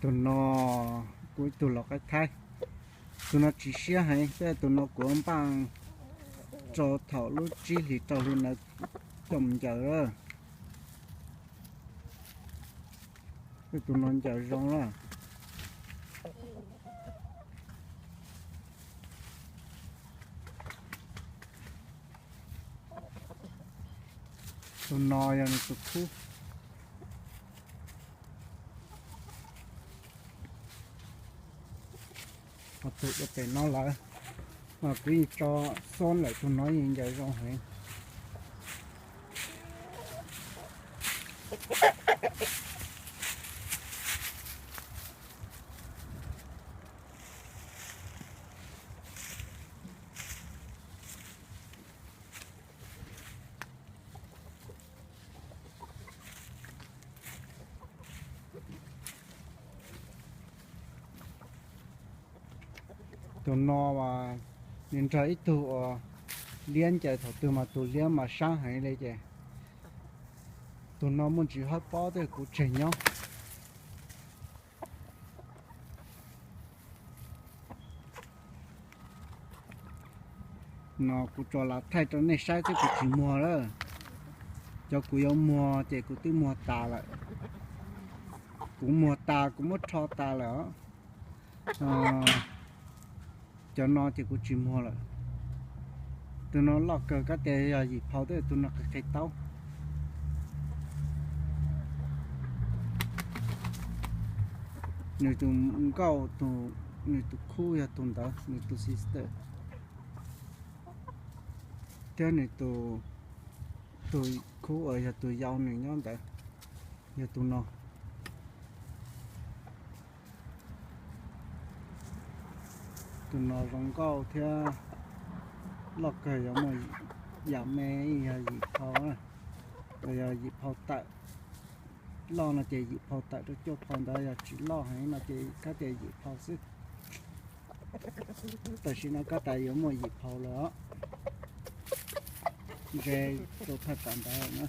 Tus no kuv ib tug lau qaib thaib, tus no tsis siab heev, tej tus no kuv npaj tso thaum lub tsib hlis rau hli ntawd coj mus ncaws. Tej tus no ncaws zoo lawm. Tus no yog nws tus khub. Ho tus ua pem no lawm, kuv yeej tso xo lawm, tus no yeej ncaws zoo heev. Tus no mas nws nrog ib tug uas liab ncaws thaum twg mas tus liab mas sab heev li ces tus no muaj ntsis hawb pob tej kuv tseg nyob. No kuv tso lav thaij rau nej saib thiab kuv tsis muag lawm. Cov kuv yuav muag ces kuv twb muag tas lawm. Kuv muag tas kuv muab rho tas lawm os. Cov no ces kuv tsis muag lawm. Tus no loj kawg, kab tias yog yim phau, tus no qhia qhia taub. Nws tus nkauj, nws tus khub yog tus ntawd, nws tus sister. Thiab nws tus, tus khub uas yog tus yau nws nyob ntawd, yog tus no. Tus no zoo nkauj thiab loj kawg, yuav muaj yam me yog yim phau, yog yim phau tawm. Loj no ces yim phau tawm rau cuaj phau ntawd, yog tsis loj heev no ces kab tias yim phau xwb. Tam sim no kab tas yuav muaj yim phau lawm os. Ze rau thaj tsam ntawd na.